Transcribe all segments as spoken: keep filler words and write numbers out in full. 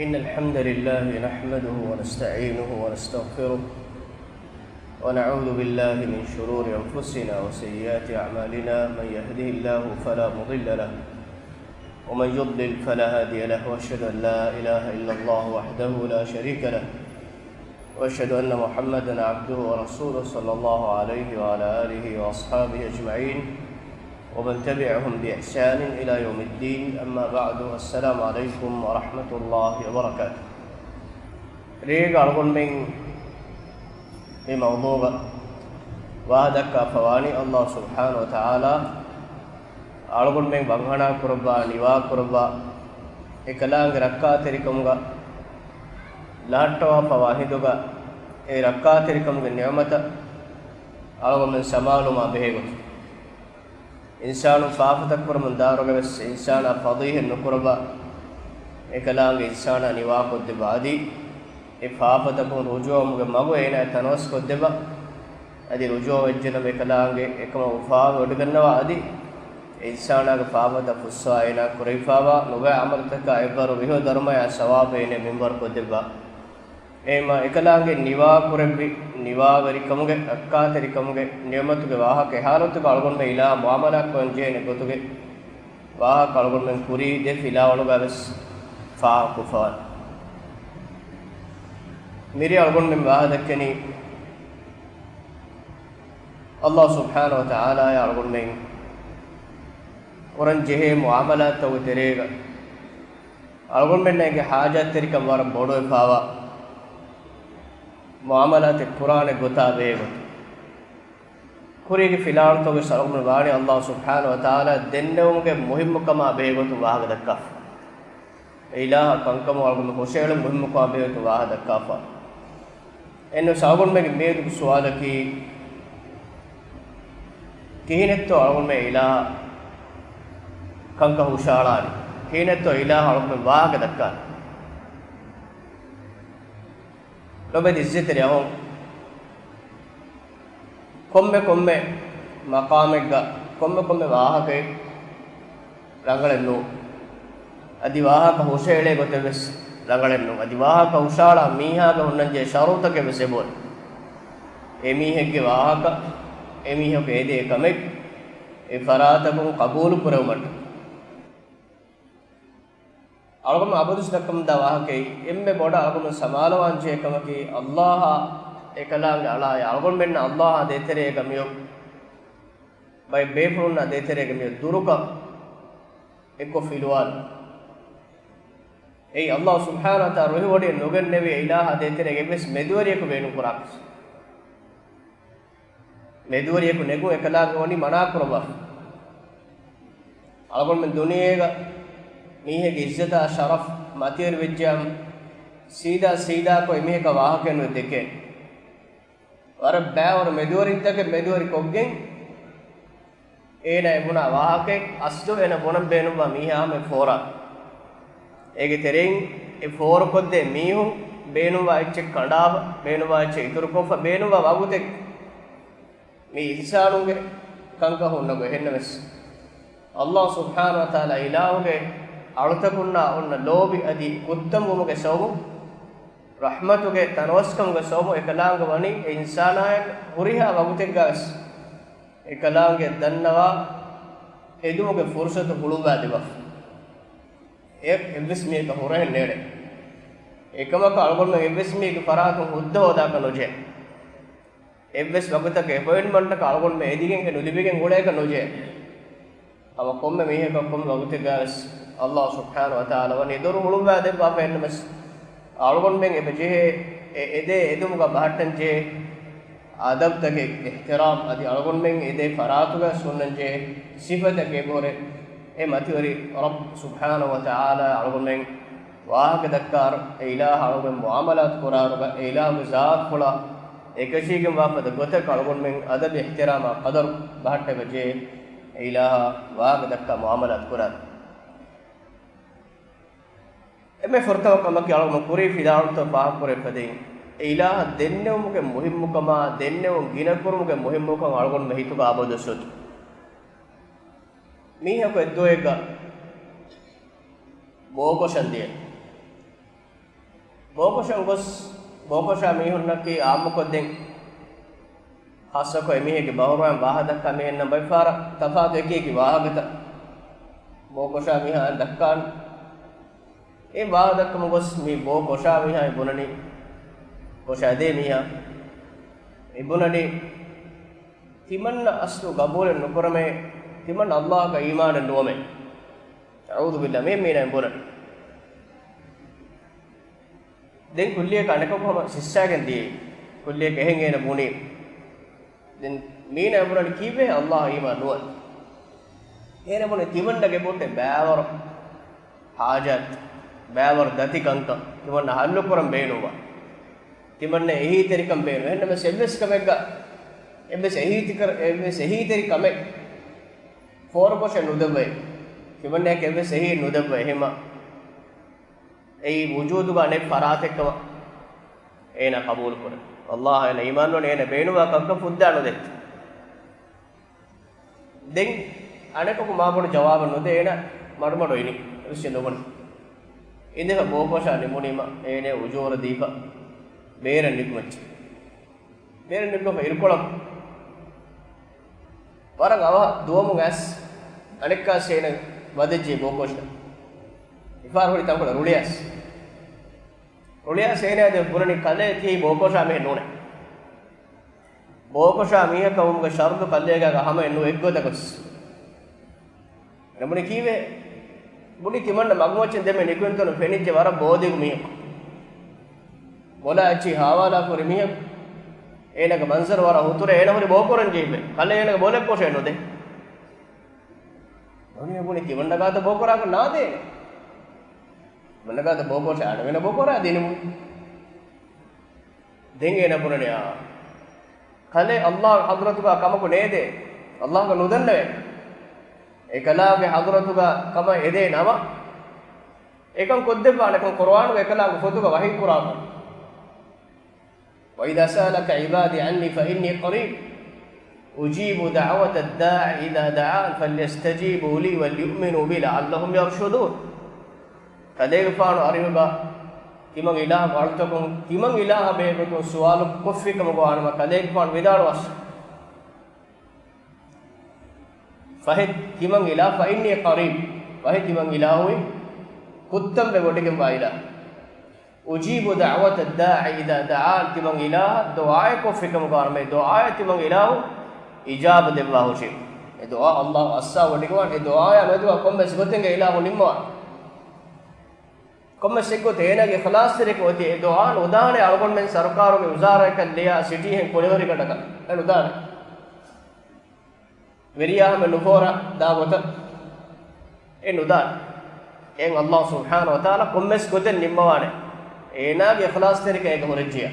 إن الحمد لله نحمده ونستعينه ونستغفره، ونعوذ بالله من شرور أنفسنا وسيئات أعمالنا. من يهده الله فلا مضل له، ومن يضلل فلا هادي له، وأشهد أن لا إله إلا الله وحده لا شريك له، وأشهد أن محمدا عبده ورسوله، صلى الله عليه وعلى آله وأصحابه أجمعين، ومن تبعهم بإحسان إلى يوم الدين. أما بعد، السلام عليكم ورحمة الله وبركاته. ރޭގަ އަޅުގަނޑުމެން މި މައުޟޫޢަށް ވާހަކަދައްކާފަވާނީ، ﷲ ސުބްޙާނަހޫ ވަތަޢާލާ އަޅުގަނޑުމެން ވަންހަނާ ކުރައްވާ، ނިވާ ކުރައްވާ، އެކަލާނގެ ރައްކާތެރިކަމުގަ ލަހައްޓަވާފަވާ ހިނދުގަ، އެ ރައްކާތެރިކަމުގެ ނިޢުމަތަށް އަޅުގަނޑުމެން ސަމާލުވުމާ ބެހޭގޮތުން، އިންސާނުން ފާފަތައް ކުރަމުން ދާރޮގެ ވެސް އިންސާނާ ފަޟީޙަތް ނުކުރައްވާ، އެކަލާނގެ އިންސާނާ ނިވާކޮށްދެއްވާ އަދި، އެ ފާފަތަކުން ރުޖޫޢަވުމުގެ މަގު އޭނާ ތަނަވަސްކޮށްދެއްވާ، އަދި ރުޖޫޢަވެއްޖެނަމަ އެކަލާނގެ އެކަމަށް އުފާވެވޮޑިގަންނަވާ އަދި، އެ އިންސާނާގެ ފާފަތައް ފުއްސަވާ އޭނާ ކުރެވިފާވާ ނުބައި ޢަމަލުތަކާ އެއްވަރު ވިހި ދަރުމަޔާ ސަވާބެއް އޭނަ މިންވަރުކޮށްދެއްވާ. އެހެންމަ އެކަލާނގެ ނިވާކުރެއްވި ނިވާވެރިކަމުގެ، ރައްކާތެރިކަމުގެ ނިޢުމަތުގެ ވާހަކަ އެ ޙާލަތުގަ އަޅުގަނޑުމެން އިލާހަށް މުޢާމަލާތްކުރަންޖެހޭނެ ގޮތުގެ ވާހަކަ އަޅުގަނޑުމެން ކުރީ ދެ ފިލާވަޅުގަ ވެސް ފާހަގަކޮށްފަވާނެ. މިރޭ އަޅުގަނޑުމެން ވާހަކަދައްކަނީ، ﷲ ސުބްޙާނަހޫ ވަތަޢާލާއާ އަޅުގަނޑުމެން ކުރަން ޖެހޭ މުޢާމަލާތްތަކުގެ ތެރޭގަ، އަޅުގަނޑުމެންނަށް އޭގެ ޙާޖާތްތެރިކަން ވަރަށް ބޮޑުވެފާވާ މުޢާމަލާތެއް ކުރާނެ ގޮތާ ބެހޭގޮތުން. ކުރީގެ ފިލާވަޅުތަކުގެ ސަރުގުނަ ވާނީ ﷲ ސުބްޙާނަހޫ ވަތަޢާލާ ދެންނެވުމުގެ މުހިއްމުކަމާ ބެހޭގޮތުން ވާހަކަދައްކާފަ. އެ އިލާހަށް ކަންކަމުން އަޅުގަނޑު ހުށައެޅުން މުހިއްމުކަމާ ބެހޭގޮތުން ވާހަކަދައްކާފަ. އެންނު ސަރުގުނަމެންގެ މިއަދުގެ ސުވާލަކީ، ކިހިނެއްތޯ އަޅުގަނޑުމެން އިލާހަށް ކަންކަން ހުށައަޅާނީ؟ ކިހިނެއްތޯ އިލާހަށް އަޅުގަނޑުމެން ވާހަކަދައްކާނީ؟ ލޮބެތި އިއްޒަތްތެރި އަހުން، ކޮންމެ ކޮންމެ މަޤާމެއްގަ ކޮންމެ ކޮންމެ ވާހަކައެއް ރަނގަޅެއް ނޫން. އަދި ވާހަކަ ހުށައެޅޭ ގޮތެއް ވެސް ރަނގަޅެއް ނޫން. އަދި ވާހަކަ ހުށައަޅާ މީހާގެ ހުންނަންޖެހޭ ޝަރުޠުތަކެއް ވެސް އެބޮތް. އެ މީހެއްގެ ވާހަކަ، އެ މީހަކު އެދޭ ކަމެއް އެ ފަރާތަކުން ޤަބޫލު ކުރެވުމަށްޓަކައި. އަޅުގަނޑު އަބަދުވެސް ދައްކަމުންދާ ވާހަކައީ، އެންމެ ބޮޑަށް އަޅުގަނޑު ސަމާލުވާންޖެހޭ ކަމަކީ، ﷲ އާ އެކަލާނގެ އަޅާއާ އަޅުގަނޑުމެންނަށް ﷲ އާ ދޭތެރޭގަ މިއޮތް ބައެއް ބޭފުޅުންނާ ދޭތެރޭގަ މިއޮތް ދުރުކަން އެއްކޮށް ފިލުވާލުން. އެއީ ﷲ ސުބްޙާނަހޫ ވަތަޢާލާ ރުހިވޮޑިއެއް ނުގެންނެވި އެ އިލާހާ ދޭތެރޭގަ އެއްވެސް މެދުވެރިޔަކު ބޭނުންކުރާކަށް. މެދުވެރިޔަކު ނެގުން އެކަލާނގެ ވަނީ މަނާކުރައްވާފަ. އަޅުގަނޑުމެން ދުނިޔޭގަ މީހެއްގެ އިއްޒަތާ ޝަރަފް މަތިވެރި ވެއްޖެއްޔާމު، ސީދާ ސީދާކޮށް އެމީހަކާ ވާހަކައެއް ނުދެކޭނެ. ވަރަށް ބައިވަރު މެދުވެރިންތަކެއް މެދުވެރި ކޮށްގެން، އޭނާ އެ ބުނާ ވާހަކައެއް އަސްލު އޭނަ ބުނަން ބޭނުންވާ މީހާ ހަމަ އެ ފޯރާ. އޭގެ ތެރެއިން އެ ފޯރުކޮށްދޭ މީހުން ބޭނުންވާ އެއްޗެއް ކަނޑާފަ، ބޭނުންވާ އެއްޗެއް އިތުރުކޮށްފަ، ބޭނުންވާ ވަގުތެއް މި އިންސާނުންގެ ކަންކަން ހުންނަ ގޮތް. އެހެންނަމަވެސް، ﷲ ސުބްޙާނަހޫ ވަތަޢާލާ އިލާހުގެ އަޅުތަކުންނާ އޮންނަ ލޯބި އަދި ކުއްތަންވުމުގެ ސަބަބުން، ރަޙްމަތުގެ ތަނަވަސްކަމުގެ ސަބަބުން އެކަލާނގެ ވަނީ އެ އިންސާނާއަށް ހުރިހާ ވަގުތެއްގަވެސް އެކަލާނގެ ދަންނަވާ އެދުމުގެ ފުރުޞަތު ހުޅުވާދެއްވާފަ. އެ އެއްވެސް މީހަކަށް ހުރަހެއް ނޭޅޭ. އެކަމަކު އަޅުގަނޑުމެން އެއްވެސް މީހެއްގެ ފަރާތުން ހުއްދަ ހޯދާކަށް ނުޖެހޭ. އެއްވެސް ވަގުތަކަށް އެޕޮއިންޓްމަންޓަކަށް އަޅުގަނޑުމެން އެދިގެން އެ ނުލިބިގެން އުޅޭކަށް ނުޖެހޭ. ހަމަ ކޮންމެ މީހަކަށް ކޮންމެ ވަގުތެއްގަވެސް ﷲ ސުބްޙާނަހޫ ވަތަޢާލާ ވަނީ ދޮރު ހުޅުވާދެއްވާފަ. އެހެންނަމަވެސް، އަޅުގަނޑުމެން އެބަ ޖެހޭ އެ އެދޭ އެދުމުގަ ބަހައްޓަން ޖެހޭ އަދަބުތަކެއް، އިޙްތިރާމް އަދި އަޅުގަނޑުމެން އެދޭ ފަރާތުގަ ހުންނަންޖެހޭ ސިފަތަކެއް އެބަހުރޭ. އެ މަތިވެރި ރައްބު ސުބްޙާނަހޫ ވަތަޢާލާ އަޅުގަނޑުމެން ވާހަކަ ދައްކާއިރު، އެ އިލާހާ އަޅުގަނޑުމެން މުޢާމަލާތު ކުރާއިރުގަ، އެ އިލާހުގެ ޒާތުފުޅާ އެކަށީގެންވާ ފަދަ ގޮތަކަށް އަޅުގަނޑުމެން އަދަބު އިޙްތިރާމާ ޤަދަރު ބަހައްޓައިގަ ޖެހޭ، އެ އިލާހާ ވާހަކަ ދައްކާ މުޢާމަލާތު ކުރާ. އެންމެ ފުރަތަމަ ކަމަކީ އަޅުގަނޑު ކުރީ ފިލާވަޅުތައް ފާހަގަކުރެވިފަދައިން، އެ އިލާހަށް ދެންނެވުމުގެ މުހިއްމުކަމާ، ދެންނެވުން ގިނަކުރުމުގެ މުހިއްމުކަން އަޅުގަނޑުމެން ހިތުގަ އަބަދުވެސް އޮތީ. މީހަކު އެއްދުވަހެއްގަ ބޯކޮށަން ދިޔަ. ބޯކޮށަން ގޮސް، ބޯކޮށާ މީހުންނަކީ އާއްމުކޮށްދޭން، ޚާއްޞަކޮށް އެމީހެއްގެ ބަހުރުވައިން ވާހަ ދައްކާ މީހެއްނަށް ބައިފާރަށް ތަފާތު އެކި އެކި ވާހަކަތައް ބޯކޮށާ މީހާ ދައްކާން. އެ ވާހަ ދައްކަމުން ގޮސް މި ބޯ ކޮށާ މީހާ އެ ބުނަނީ، ކޮށާދޭ މީހާ އެ ބުނަނީ، ތިމަންނަ އަސްލު ގަބޫލެއް ނުކުރަމޭ، ތިމަންނަ އައްލާހަކަށް އީމާނެއް ނުވަމޭ. އައޫޛުބިއްލާ، މި މީނައިން ބުނަނީ. ދެން ކުއްލިއަކަށް އަނެކަކު ހަމަ ސިއްސާގެން ދިޔައީ. ކުއްލިއަކަށް އެހެން އޭނަ ބުނީ. ދެން މީނަ އެބުނަނީ ކީއްވެ އައްލާހަށް އީމާން ނުވަން؟ އޭނަ ބުނީ ތިމަންނަގެ ބޮޓެ ބައިވަރު ހާޖާތް، ބައިވަރު ދަތި ކަންކަން ތިމަންނަ ހައްލު ކުރަން ބޭނުންވާ. ތިމަންނަ އެހީތެރިކަން ބޭނުން. އެހެންނަމަސް އެއްވެސް ކަމެއްގަ، އެއްވެސް އެހީތިކަރ-، އެއްވެސް އެހީތެރި ކަމެއް ފޯރުކޮށެއް ނުދެއްވައި. ތިމަންނައަކަށް އެއްވެސް އެހީ ނުދެއްވައި. އެހެމަ އެއީ ވުޖޫދުގަ އަނެއް ފަރާތެއްކަމަށް އޭނާ ޤަބޫލުކުރޭ. އައްލާހަށް އޭނަ އީމާންވަނީ، އޭނަ ބޭނުންވާ ކަންކަން ފުއްދާ ނުދޭ. ދެން އަނެކަކު މާބޮޑު ޖަވާބެއް ނުދޭ އޭނަ މަޑުމަޑު އިނީ. އެއްވެސް ނުބުނި. އިނދެފަ ބޯކޮށާ ނިމުނީމަ އޭނަ އުޖޫރަ ދީފަ ބޭރަށް ނިކުމެއްޗެ. ބޭރަށް ނިކުމެފަ އިރުކޮޅަށް ވަރަށް އަވަހަށް ދުވަމުން އައިސް އަނެއްކާސް އޭނަ ވަދެއްޖެ ބޯކޮށަށް. މިފަހަރު ހުރި ތަންކޮޅެއް ރުޅިއައިސް. ރުޅިއައިސް އޭނަ ދެ ބުނަނީ ކަލޭ ތިޔަ ބޯކޮށާ މީހެއް ނޫނޭ. ބޯކޮށާ މީހަކަށް ވުމުގެ ޝަރުޠު ކަލޭގާގަ ހަމައެއް ނުވޭ އެއްގޮތަކަސް. ނަމުނެ ކީވެ؟ ބުނި ތިމަންނަ މަގުމައްޗަށް ދެމެ ނިކުތްތަނު ފެނިއްޖެ ވަރަށް ބޯދިގު މީހަކު. ބޮލާ އެއްޗި ހާވާލާ ފުރި މީހަކު. އޭނަގެ މަންޒަރު ވަރަށް ހުތުރޭ އޭނަ ހުރި ބޯކުރަން ޖެހިފަ. ކަލޭ އޭނަގެ ބޮލެއް ކޮށެއް ނުދޭ. ދުނިޔެ ބުނި ތިމަންނަ ގާތަށް ބޯކުރާކަށް ނާދޭ. ތިމަންނަ ގާތަށް ބޯކޮށެއް އަނެއް ވެނަ ބޯކުރާ ދިނުމު. ދެން އޭނަ ބުނަނީ އާ. ކަލޭ އައްލާހު ޙަޟްރަތުގަ ކަމަކު ނޭދޭ. އައްލާހުގަ ނުދަންނަވޭ. އެކަލާގެ ޙަޟްރަތުގަ ކަމަށް އެދޭ ނަމަ، އެކަން ކޮށްދެއްވާނެކަން ޤުރުއާނުގަ އެކަލާނގެ ފޮތުގަ ވަޙީ ކުރާކަން. وَإِذَا سَأَلَكَ عِبَادِي عَنِّي فَإِنِّي قَرِيبٌ أُجِيبُ دَعْوَةَ الدَّاعِ إِذَا دَعَانِ فَلْيَسْتَجِيبُوا لِي وَلْيُؤْمِنُوا بِي لَعَلَّهُمْ يَرْشُدُونَ. ކަލޭގެފާނު އަރިހުގަ ތިމަން އިލާހަށް އަޅުތަކުން ތިމަން އިލާހަށް ބެހޭގޮތުން ސުވާލު ކޮށްފިކަމުގަ ވާނަމަ، ކަލޭގެފާނު ވިދާޅުވާސް. ފަހެ ތިމަން އިލާ، فَإِنِّي قَرِيبٌ، ފަހެ ތިމަން އިލާހުއިން ކުއްތަންވެ ވޮޑިގެންވާ އިލާހު. أُجِيبُ دَعْوَةَ الدَّاعِ إِذَا دَعَانِ، ތިމަން އިލާހަށް ދުޢާއެއް ކޮށްފިކަމުގަ ވާނަމަ، ދުޢާއަށް ތިމަން އިލާހު އިޖާބަ ދެއްވާ ހުށީ. އެ ދުޢާ އައްލާހު އައްސާ ވޮޑިގެންވާނެ. އެ ދުޢާއާ މެދުވާ ކޮންމެސް ގޮތެއްގަ އިލާހު ނިންމަވާނެ. ކޮންމެސް އެއްގޮތެއް އޭނާގެ އިޚްލާޞްތެރިކަން އޮތީ އެ ދުޢާ ނުދާނެ. އަޅުގަނޑުމެން ސަރުކާރުގެ ވުޒާރާއަކަށް ލިޔާ ސިޓީހެން ކުނިވެރިގަނޑަކަށް އެ ނުދާނެ. ވެރިޔާ ހަމަ ނުފޯރާ ދާ ގޮތަށް އެ ނުދާނެ. އެއިން އައްލާހު ސުބްޙާނަހު ވަތަޢާލާ ކޮންމެސް ގޮތެއް ނިންމަވާނެ. އޭނާގެ އިޚްލާޞްތެރިކަން އޭގަ ހުރެއްޖިޔާ.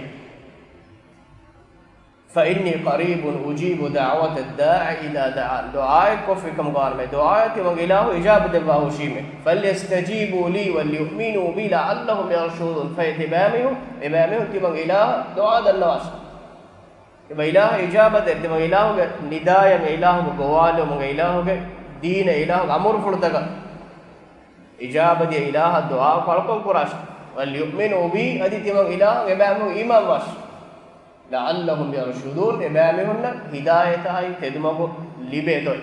فَإِنِّي قَرِيبٌ أُجِيبُ دَعْوَةَ الدَّاعِ إِذَا دَعَانِ. ދުޢާއެއް ކޮށްފިކަމުގަ ވާނަމަ، ދުޢާއަށް ތިމަން އިލާހު އިޖާބަ ދެއްވާ ހުށީމޭ. فَلْيَسْتَجِيبُوا لِي وَلْيُؤْمِنُوا بِي لَعَلَّهُمْ يَرْشُدُونَ. ފަހެ ތިބާމީހުން، އެބާމީހުން ތިމަން އިލާހަށް ދުޢާ ދަންނަވާށި. ތިމަން އިލާހަށް އިޖާބަ ދޭ، ތިމަން އިލާހުގެ ނިދާޔަށް، އިލާހުގެ ގޮވާލުމުގެ، އިލާހުގެ ދީނަށް، އިލާހުގެ އަމުރުފުޅުތަކަށް އިޖާބަ ދިޔަ އިލާހަށް ދުޢާ ކަޅުކޮށް ކުރާށި. وَلْيُؤْمِنُوا بِي، އަދި ތިމަން އިލާހަށް އެބާމީހުން އީމާންވާށި. لَعَلَّهُمْ يَرْشُدُونَ، އެބާމީހުންނަށް ހިދާޔަތާއި ތެދުމަގު ލިބޭތޯ.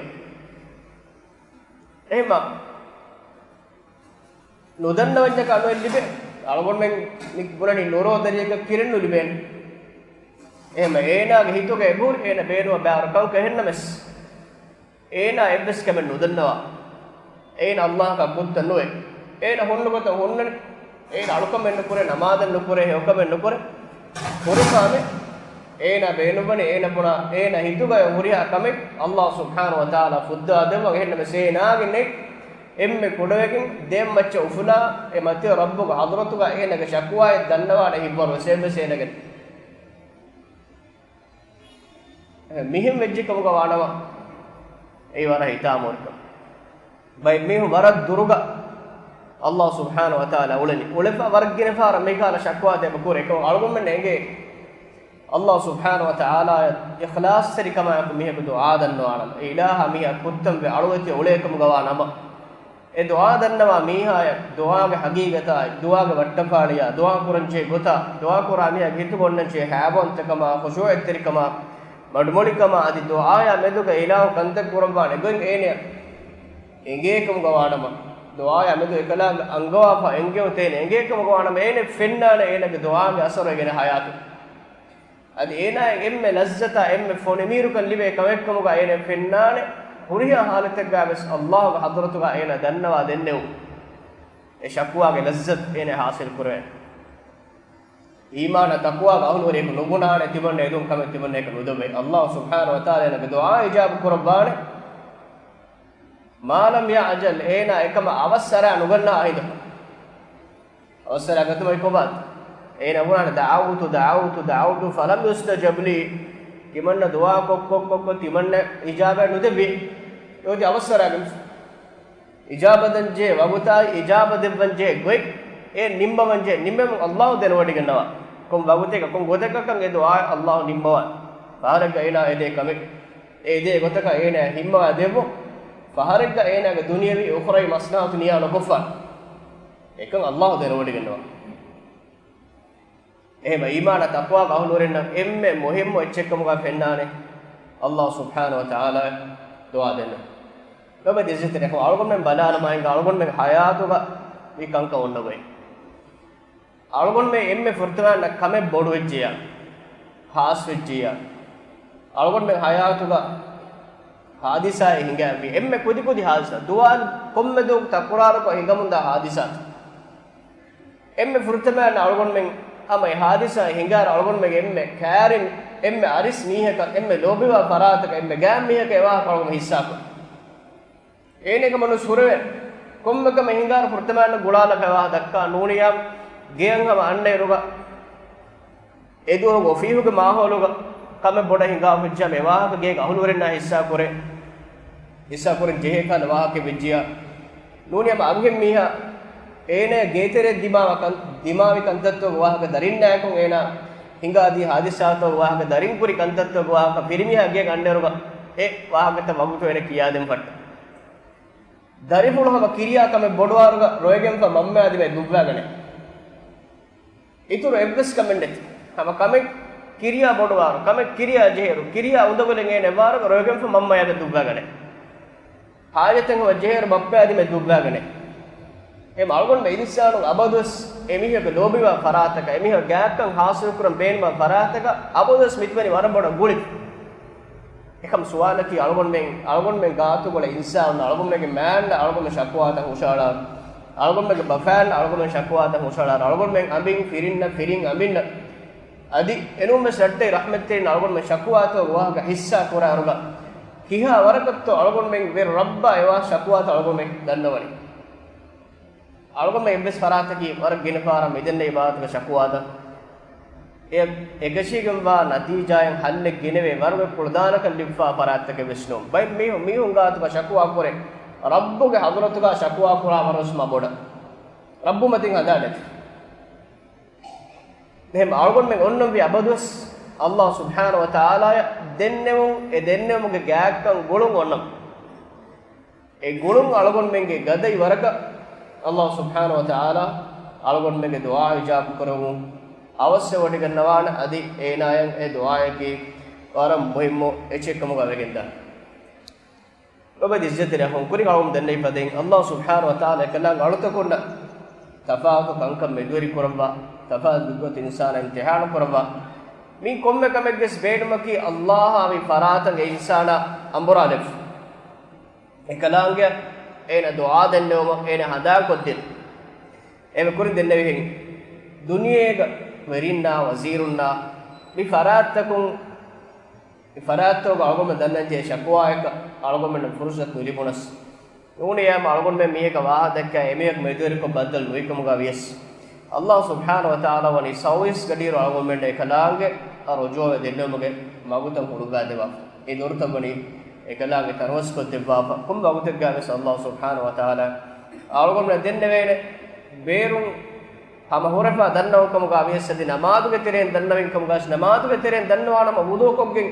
އެހެންމަ ނުދަންނަވަންޏަކާ ނުއެއް ލިބޭ. އަޅުގަނޑުމެން މި ބުނަނީ ނުރޯ ދަރިއެއްގަ ކިރެއް ނުލިބޭނެ. އެހެންމަ އޭނާގެ ހިތުގަ އެބަހުރި އޭނަ ބޭނުންވާ ބައިވަރު ކަންކަން. އެހެންނަމަސް އޭނާ އެއްވެސް ކަމެއް ނުދަންނަވާ. އޭނާ އައްލާހަކާ ކުއްތައް ނުވޭ. އޭނާ ހުންނަ ގޮތަށް ހުންނަނީ. އޭނާ އަޅުކަމެއް ނުކުރޭ، ނަމާދެއް ނުކުރޭ، ހެޔޮކަމެއް ނުކުރޭ. ހުރި ކަމެއް އޭނާ ބޭނުންވަނީ އޭނަ ބުނާ، އޭނާ ހިތުގަ ހުރިހާ ކަމެއް އައްލާހު ސުބްޙާނަހު ވަތަޢާލާ ފުއްދާ ދެއްވަން. އެހެންނަމަސް އޭނާގެ ނެތް އެންމެ ކުޑަވެގެން ދެން މައްޗަށް އުފުލާ އެ މަތި ރައްބުގެ ޙަޟްރަތުގަ އޭނާގެ ޝަކުވާއެއް ދަންނަވާނެ ހިތްވަރު ވެސް އެއްވެސް އޭނާގެ ނެތް. މިހެން ވެއްޖެ ކަމުގަ ވާނަމަ، އެއީ ވަރަށް ހިތާމަވެރި ކަމެއް. ބައެއް މީހުން ވަރަށް ދުރުގަ އައްލާހު ސުބްޙާނަހު ވަތަޢާލާ އުޅެނީ. އުޅެފަ ވަރަށް ގިނަ ފަހަރަށް މިކަހަލަ ޝަކުވާތައް އެބަ ކުރޭ. އެކަމަކު އަޅުގަނޑުމެންނަށް އެނގޭ އައްލާހު ސުބްޙާނަހު ވަތަޢާލާއަށް އިޚްލާޞްތެރިކަމާއެކު މީހަކު ދުޢާ ދަންނަވާނަމަ، އެ އިލާހާ މީހާ ކުއްތަންވެ އަޅުވެތި އުޅޭ ކަމުގަ ވާ ނަމަ، އެ ދުޢާ ދަންނަވާ މީހާޔަށް، ދުޢާގެ ހަގީގަތާއި، ދުޢާގެ ވައްޓަފާޅިޔާ، ދުޢާ ކުރަންޖެހޭ ގޮތާ، ދުޢާ ކުރާ މީހާގެ ހިތުގަ އޮންނަންޖެހޭ ހައިބަވަންތަކަމާ، ޚުޝޫޢަތްތެރިކަމާ، މަޑުމޮޅިކަމާ އަދި ދުޢާޔާ މެދުގަ އިލާހު ކަންތައް ކުރައްވާނެ ގޮތް އޭނަޔަށް އެނގޭކަމުގަ ވާނަމަ، ދުޢާޔާ މެދު އެކަލާނގެ އަންގަވާފަ އެންގެވުން އޭނަ އެނގޭކަމުގަ ވާނަމަ، އޭނަ ފެންނާނެ އޭނަގެ ދުޢާގެ އަސަރު އޭނަ ހަޔާތު. އަދި އޭނާއަށް އެންމެ ލައްޒަތާ އެންމެ ފޮނިމީރުކަން ލިބޭ ކަމެއްކަމުގަ އޭނަ ފެންނާނެ، ހުރިހާ ހާލަތެއްގަ ވެސް އައްލާހުގެ ޙަޟްރަތުގަ އޭނަ ދަންނަވާ ދެންނެވު އެ ޝަކުވާގެ ލައްޒަތު އޭނަ ޙާޞިލް ކުރެވޭ. އީމާނާ ތަޤްވާގެ އަހުލުވެރިޔަކު ނުބުނާނެ ތިމަންނަ އެދުން ކަމެއް ތިމަންނައަކަށް ނުދެވޭ. އައްލާހު ސުބްޙާނަހު ވަތަޢާލާ އޭނަގެ ދުޢާ އިޖާބަ ކުރައްވާނެ. މާ ލަމް ޔަޢްޖަލް، އޭނާ އެކަމަށް އަވަސްއަރާ ނުގަންނާ އަހިދަކު. އަވަސްއަރާ ގަތުމަށް ކޮބާތަ؟ އޭނަ ބުނާނެ، ދަޢަވްތު، ދަޢަވްތު، ދަޢަވްތު، ފަލަމް ޔުސްތަޖަބް ލީ. ތިމަންނަ ދުޢާ ކޮށް، ކޮށް، ކޮށް، ކޮށް، ތިމަންނަ އިޖާބަ ނުދެއްވި. އެ އޮތީ އަވަސްއަރާގެން. އިޖާބަ ދަންޖެހޭ ވަގުތާއި، އިޖާބަ ދެއްވަންޖެހޭ ގޮތް، އެ ނިންމަވަންޖެހޭ ނިންމެމުން އައްލާހު ދެނެވޮޑިގަންނަވާ. ކޮން ވަގުތެއްގަ، ކޮން ގޮތަކަކަށް އެ ދުޢާ އައްލާހު ނިންމަވާނެ. ފަހަރެއްގަ އޭނާ އެދޭ ކަމެއް، އެ އެދޭ ގޮތަކަށް އޭނާ ހިންމަވާ ދެއްވުން. ފަހަރެއްގަ އޭނާގެ ދުނިޔަވީ އުޚްރަވީ މަސްލަހަތު ނިޔާ ނުކޮށްފާނެ. އެކަން އައްލާހު ދެނެވޮޑިގަންނަވާ. އެހެންވެ، އީމާނާ ތަޤްވާގެ އަހުލުވެރިންނަށް އެންމެ މުހިއްމު އެއްޗެއްކަމުގަ ފެންނާނެ، އައްލާހު ސުބްޙާނަހު ވަތަޢާލާއަށް ދުޢާ ދެންނެވުން. ލޮބުވެތި އިއްޒަތްތެރި އަޚުން، އަޅުގަނޑުމެން ބަލާނަމާ އިނގޭ އަޅުގަނޑުމެން ޙަޔާތުގަ މި ކަންކަން އޮންނަ ގޮތް. އަޅުގަނޑުމެން އެންމެ ފުރަތަމަ ކަމެއް ބޮޑުވެއްޖިއްޔާ، ޚާއްޞަވެއްޖިއްޔާ، އަޅުގަނޑުމެން ޙަޔާތުގަ ޙާދިސާއެއް ހިނގާފި، އެންމެ ކުދިކުދި ޙާދިސާ، ދުވާލު ކޮންމެ ދުވަހަކު ތަކުރާރުކޮށް ހިނގަމުންދާ ޙާދިސާތައް. އެންމެ ފުރަތަމަ އަޅުގަނޑުމެން ހަމަ އެ ޙާދިސާ ހިނގާއިރު އަޅުގަނޑުމެންގެ އެންމެ ކައިރިން، އެންމެ އަރިސް މީހަކަށް، އެންމެ ލޯބިވާ ފަރާތަކަށް، އެންމެ ގާތް މީހަކަށް އެ ވާހަކަ އަޅުގަނޑު ހިއްސާކޮށް. އޭނަ ކަމަށް ނުސް ހުރެވޭ. ކޮންމެ ކަމެއް ހިނގާއިރު ފުރަތަމަ ގުޅާލަފަ އެ ވާހަކަ ދައްކާ ނޫނިއްޔާ ގެއަށް ހަމަ އަންނައިރުގަ އެ ދުވަހުގެ އޮފީހުގެ މާހައުލުގަ ކަމެއް ބޮޑަށް ހިނގާފަ އެއްޗާމެ ވާހަކަ ގޭގެ އަހުލުވެރިންނާ ހިއްސާ ކުރޭ، ހިއްސާ ކުރަން ޖެހޭ ކަހަލަ ވާހަކަ ވެއްޖިއްޔާ. ނޫނީ ހަމަ އަންހެން މީހާ އޭނަ ގޭތެރެ ދިމާވި ކަން، ދިމާވި ކަންތައްތަކުގެ ވާހަކަ ދަރިންނާއެކު އޭނަ ހިނގާދީ ހާދިސާތަކުގެ ވާހަކަ ދަރިން ކުރި ކަންތައްތަކުގެ ވާހަކަ ފިރިމީހާ ގޭގަ އަންނައިރުގަ އެ ވާހަކަތައް ވަގުތު އޭނަ ކިޔާދޭން ފައްޓަ. ދަރިފުޅު ހަމަ ކިރިޔާ ކަމެއް ބޮޑުވާއިރުގަ ރޮއެގެންފަ މަންމަޔާ ދިމާއަށް ދުއްވާގަނެ. އިތުރު އެއްވެސް ކަމެއް ނެތި. ހަމަ ކަމެއް ކިރިޔާ ބޮޑުވާއިރު، ކަމެއް ކިރިޔާ ޖެހޭއިރު، ކިރިޔާ އުނދަގުލެން އޭނަ އެއްވާރުގަ ރޮއެގެންފަ މަންމަޔާ ދުއްވާގަނެ. ހާޖަތެއް ހަމަ ޖެހޭއިރު ބައްޕަޔާ ދިމާއަށް ދުއްވާގަނެ. އެހެން އަޅުގަނޑުމެން އިންސާނުން އަބަދުވެސް އެމީހަކު ލޯބިވާ ފަރާތަކަށް، އެމީހަކު ގާތްކަން ހާސިލްކުރަން ބޭނުންވާ ފަރާތަކަށް އަބަދުވެސް މިތިބެނީ ވަރަށް ބޮޑަށް ގުޅި. އެކަމް ސުވާލަކީ އަޅުގަނޑުމެން، އަޅުގަނޑުމެން ގާތުގަ އުޅޭ އިންސާނުން، އަޅުގަނޑުމެންގެ މާންނަ އަޅުގަނޑުމެން ޝަކުވާތައް ހުށަހަޅާ، އަޅުގަނޑުމެންގެ ބަފައިން އަޅުގަނޑުމެން ޝަކުވާތައް ހުށަހަޅާ، އަޅުގަނޑުމެން އަނބިން ފިރިންނަށް، ފިރިން އަނބިންނަށް. އަދި އެނޫންވެސް ރައްޓެހި ރަޙްމަތްތެރިން އަޅުގަނޑުމެން ޝަކުވާތަކުގެ ވާހަކަ ހިއްސާ ކުރާއިރުގަ ކިހާ ވަރަކަށްތޯ އަޅުގަނޑުމެން ވެރި ރައްބާ އެވާ ޝަކުވާތައް އަޅުގަނޑުމެން ދަންނަވަނީ. އަޅުގަނޑުމެން އެއްވެސް ފަރާތަކީ ވަރަށް ގިނަ ފަހަރަށް މިދެންނެވި ބާވަތުގެ ޝަކުވާތައް. އެ އެކަށީގެންވާ ނަތީޖާއިން ހައްލެއް ގިނަވޭ ވަރުގެ ކުޅަދާނަކަން ލިބިފާ ފަރާތްތަކެއް ވެސް ނޫން. ބައެއް މީހުން މީހުން ގާތުގަ ޝަކުވާ ކުރޭ، ރައްބުގެ ޙަޟްރަތުގަ ޝަކުވާ ކުރާ ވަރުވެސް މާ ބޮޑަށް. ރައްބު މަތިން ހަނދާން ނެތި. އެހެން އަޅުގަނޑުމެން އޮންނަންވީ އަބަދުވެސް އައްލާހު ސުބްޙާނަހު ވަތަޢާލާއަށް ދެންނެވުން، އެ ދެންނެވުމުގެ ގާތްކަން ގުޅުން އޮންނަން. އެ ގުޅުން އަޅުގަނޑުމެންގެ ގަދައި ވަރަކަށް އައްލާހު ސުބްޙާނަހު ވަތަޢާލާ އަޅުގަނޑުމެންގެ ދުޢާ އިޖާބަ ކުރެވުން އަވަސްވެވޮޑިގަންނަވާނެ. އަދި އޭނާޔަށް އެ ދުޢާޔަކީ ވަރަށް މުހިއްމު އެއްޗެއްކަމުގަ ވެގެންދާނެ. ލޮބުވެތި އިއްޒަތްތެރި އަޚުން، ކުރިން އަޅުގަނޑު ދެންނެވި ފަދައިން އައްލާހު ސުބްޙާނަހު ވަތަޢާލާ އެކަލާނގެ އަޅުތަކުންނަށް ތަފާތު ކަންކަން މެދުވެރި ކުރައްވާ، ތަފާތު ދުށްވަތި އިންސާނާ އިމްތިޙާނު ކުރައްވާ. މީ ކޮންމެ ކަމެއްގެސް ބޭނުމަކީ އައްލާހާ މި ފަރާތަށް އެ އިންސާނާ އަނބުރާލެވިފަ. އެކަލާނގެ އޭނަ ދުޢާ ދެންނެވުމަށް އޭނަ ހަނދާންކޮށްދިން. އެ ކުރިން ދެންނެވިހެން ދުނިޔޭގަ ވެރިންނާ ވަޒީރުންނާ މި ފަރާތްތަކުން، މި ފަރާތްތަކުގަ އަޅުގަނޑުމެން ދަންނަންޖެހޭ ޝަކުވާއަކަށް އަޅުގަނޑުމެންނަށް ފުރުޞަތު ނުލިބުނަސް، ނޫނިއްޔާމަ އަޅުގަނޑުމެން މީހަކަށް ވާހަކަ ދައްކާ އެމީހަކު މެދުވެރިކޮށް ބައްދަލު ނުވިކަމުގަ ވިޔަސް، އައްލާހު ސުބްޙާނަހު ވަތަޢާލާ ވަނީ ސައުވީސް ގަޑިއިރު އަޅުގަނޑުމެންނަށް އެކަލާނގެ އަށް ރުޖޫޢަވެ ދެންނެވުމުގެ މަގުތައް ހުޅުއްވާދެއްވާފަ. އެ ދޮރުތައް ވަނީ އެކަލާނގެ ތަނަވަސްކޮށްދެއްވާފަ. ކޮން ވަގުތެއްގަ ވެސް އައްލާހު ސުބްޙާނަހު ވަތަޢާލާ އަޅުގަނޑުމެންނަށް ދެންނެވޭނެ ބޭރުން ހަމަ ހުރެފަ ދަންނަވަން ކަމުގަ ވިޔަސް އަދި ނަމާދުގެ ތެރެއިން ދަންނަވަން ކަމުގަ ވެސް ނަމާދުގެ ތެރެއިން ދަންނަވާނަމަ ވުޟޫކޮށްގެން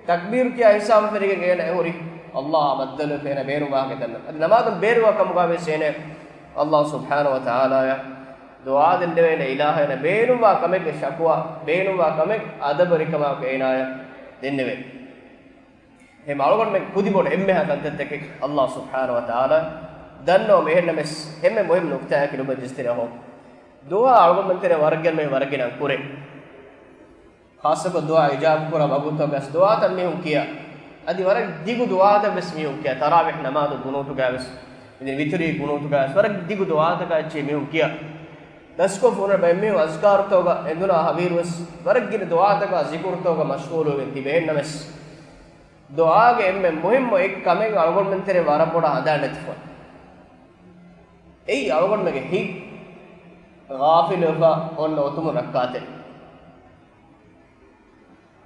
ތަކްބީރު ކިޔާ ހިސާބު ފެށިގެން އޭނަ އެހުރި ﷲ އާ ބައްދަލުވެފަ އޭނަ ބޭނުންވާ ކަމެއް ދަންނަވަން. އަދި ނަމާދުން ބޭރުވާ ކަމުގަ ވެސް އޭނަ ﷲ ސުބްޙާނަހޫ ވަތަޢާލާއަށް ދުޢާ ދެންނެވޭނެ، އިލާހާ އޭނަ ބޭނުންވާ ކަމެއްގެ ޝަކުވާ، ބޭނުންވާ ކަމެއް އަދަބުވެރިކަމާއެކު އޭނާޔަށް ދެންނެވޭ. އެހެން އަޅުގަނޑުމެން ކުދި ބޮޑު އެންމެހާ ކަންތައްތަކެއް ﷲ ސުބްޙާނަހޫ ވަތަޢާލާ ދަންނަވަމުން. އެހެންނަމަވެސް އެންމެ މުހިއްމު ނުކުތާއަކީ ލޮބުވެތި ދުވަސް ތެރޭ އަހޯ ދުޢާ އަޅުގަނޑުމެން ތެރޭ ވަރަށް ގިނަ މީހުން ވަރަށް ގިނަ ކުރޭ. ޚާއްޞަކޮށް ދުޢާ އިޖާބަ ކުރާ ވަގުތުތަކުގަސް ދުޢާތައް މީހުން ކިޔާ. އަދި ވަރަށް ދިގު ދުޢާތައް ވެސް މީހުން ކިޔާ. ތަރާވީޙް ނަމާދު ގުނޫތުގައި ވެސް، އިން ވިތުރީ ގުނޫތުގައި ވެސް ވަރަށް ދިގު ދުޢާތަކާ އެއްޗެހި މީހުން ކިޔާ. ދަސްކޮށް ފުން ބައެއް މީހުން އަޒްކާރުތަކުގަ އެނދުނާ ހަވީރު ވެސް ވަރަށް ގިނަ ދުޢާތަކާ ޒިކުރުތަކުގަ މަޝްޣޫލުވެގެން ތިބޭ. އެހެންނަމަވެސް ދުޢާގެ އެންމެ މުހިއްމު އެއް ކަމެއް އަޅުގަނޑުމެން ތެރޭ ވަރަށް ބޮޑަށް ހަނދާން ނެތިފަ. އެއީ އަޅުގަނޑުމެންގެ ހިތް ޣާފިލުވެފަ އޮންނަ އޮތުމުން ރައްކާތެރި.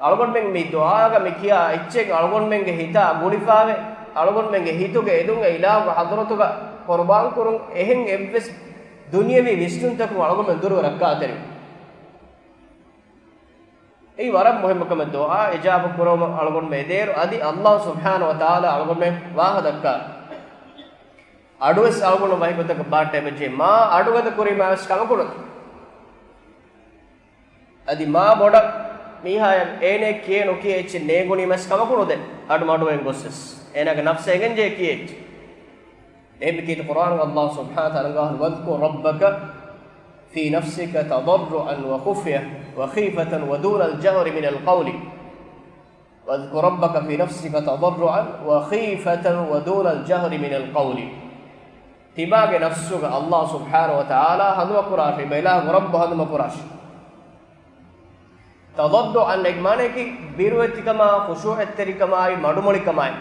އަޅުގަނޑުމެން މި ދުޢާގަ މި ކިޔާ އެއްޗެއް އަޅުގަނޑުމެންގެ ހިތާ ގުޅިފާވެ، އަޅުގަނޑުމެންގެ ހިތުގެ އެދުން އެ އިލާހުގެ ޙަޟްރަތުގަ ޤުރުބާން ކުރުން އެހެން އެއްވެސް ދުނިޔަވީ ވިސްނުންތަކުން އަޅުގަނޑުމެން ދުރުވެ ރައްކާތެރިވުން. އެއީ ވަރަށް މުހިއްމު ކަމެއް. ދުޢާ އިޖާބަ ކުރުމަށް އަޅުގަނޑުމެން އެދޭއިރު އަދި ﷲ ސުބްޙާނަހޫ ވަތަޢާލާ އަޅުގަނޑުމެން ވާހަކަ ދައްކާ. އަޑުވެސް އަޅުގަނޑު ވަހިކޮށްތަކަށް ބާއްޓަ އެބަޖެހޭ. މާ އަޑުގަދަ ކުރީމާވެސް ކަމަކުނު. އަދި މާ ބޮޑަށް މީހާޔަށް އޭނަ ކިޔޭ ނުކިޔޭ އެއްޗެއް ނޭނގުނީމަސް ކަމަކުނުދޭ. އަޑު މަޑުވެގެން ގޮސްވެސް އޭނާގެ ނަފްސަށް އެނގެންޖެހޭ ކިޔޭ އެއްޗެއް. އެހެންވީ ކީރިތި ޤުރުއާނުގަ ﷲ ސުބްޙާނަހޫ ވަތަޢާލާ އަންގާހުން، "واذكر ربك في نفسك تضرعا وخفية وخيفة ودون الجهر من القول." "واذكر ربك في نفسك تضرعا وخيفة ودون الجهر من القول." ތިބާގެ ނަފްސުގަ ﷲ ސުބްޙާނަހޫ ވަތަޢާލާ ހަނދުމަކުރާށޭ، އެބަ އިލާހު ރައްބު ހަނދުމަކުރާށޭ. ތަޟައްރުޢަން އޭގެ މާނައަކީ ބިރުވެތިކަމާ، ޚުޝޫޢަތްތެރިކަމާއި، މަޑުމޮޅިކަމާއި.